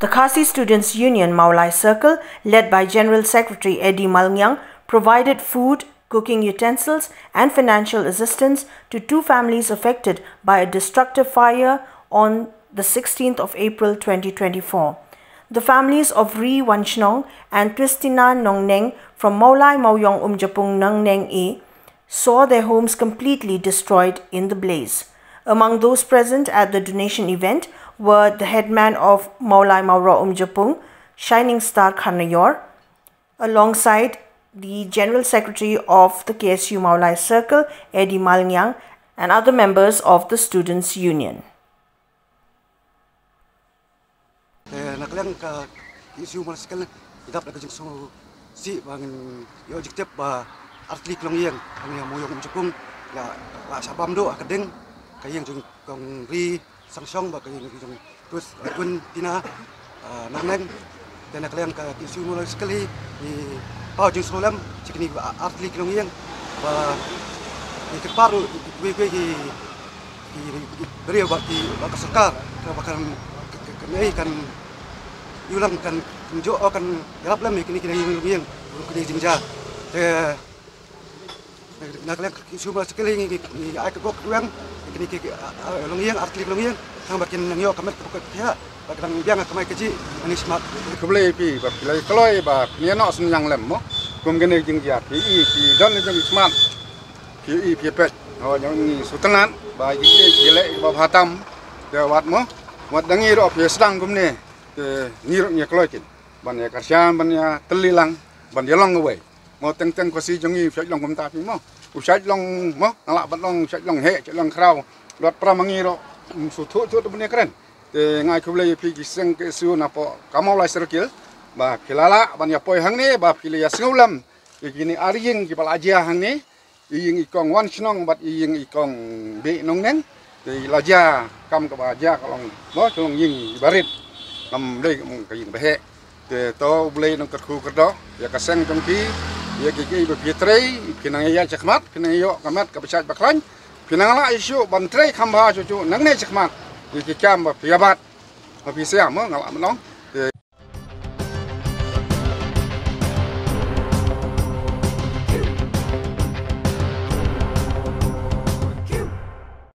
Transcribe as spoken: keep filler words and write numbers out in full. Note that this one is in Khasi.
The Khasi Students Union Mawlai Circle, led by General Secretary Eddie Malngiang, provided food, cooking utensils, and financial assistance to two families affected by a destructive fire on the sixteenth of April twenty twenty-four. The families of Ri Wanshnong and Twistina Nongneng from Mawlai Mawyong Umjapung Nongneng A saw their homes completely destroyed in the blaze. Among those present at the donation event were the headman of Mawlai Mawro Umjapung, Shining Star Kharnayor, alongside the General Secretary of the K S U Mawlai Circle, Eddie Malngiang, and other members of the Students' Union. Te na ka liang ka K S U Mawlai Circle i dap da ka jingsngewsih ba ngin ïoh jingtip ba artylli ki longïing hangne ha Mawyong Umjapung la la shah bam duh ha ka ding ka ïing jong Kong Ri Sangshong bad ka ïing jong Twistina Nongneng. Te na ka liang ka K S U Mawlai Circle hi ngi paw jingsngewlem sha kine artylli ki longïing ba ngi kyrpad ruh kiwei kiwei ki ki briew bad ki bad ka sorkar kaba kan kan kan ïoh lang kan kan ïarap lem ïa kine ki longïing ruh kine jingjia. Te na ka liang ka K S U Mawlai Circle ngi ngi ai ka gok ka weng ïa kine ki longïing artylli ki longïing tang ba kin nang ïoh ka met ka pokot ka thiah bad ka dang biang ka kamai kajih. Ani smat. Khublei ïa phi ba phi la ïa kloi ba phin ïa noh synñiang lem mo kum kane ka jingjia phi i phi don ïa jong i smat. Phi i phi peit. Haba ngi sngewtynnat ba ki ki ki leh ba bha tam. Te wat mo wat da ngi ruh phi sdang kumne. Te ngi ruh ngi kloi kin ban ïa kyrshan ban ïa tylli lang ban ïa long kawei. Mo teng teng Khasi jong ngi u shait long kumta phi mo. U shait long mo nga lah ban long u shait long heh shait long khraw. Lot pra ma ngi ruh sngewthuh thuh ban ïa kren. Te nga ai khublei ïa phi ki seng K S U na poh ka Mawlai Circle ba phi la lah ban ïa poi hangne ba phi la ïa sngewlem ïa kine ar ïing kiba la jia hangne. I ïing i kong Wan Shnong bad i ïing i kong Bih Nongneng. Te i la jia kam kaba jia ka long mo ka long ïing iba rit. Ngam dei ka ïing ba heh. Te to U Blei nang kyrkhu kyrdoh ïa ka seng jong phi ïa ki ki ba phi trei phi nang ïa shakhmat phi nang ïoh ka met kaba shait ba khlaiñ. Phi nang lah ïa shuh ban trei kham bha shuh shuh nangne shakhmat ïa ki kam ba phi ïa bat. Ba phi siam mo nga lah ban ong.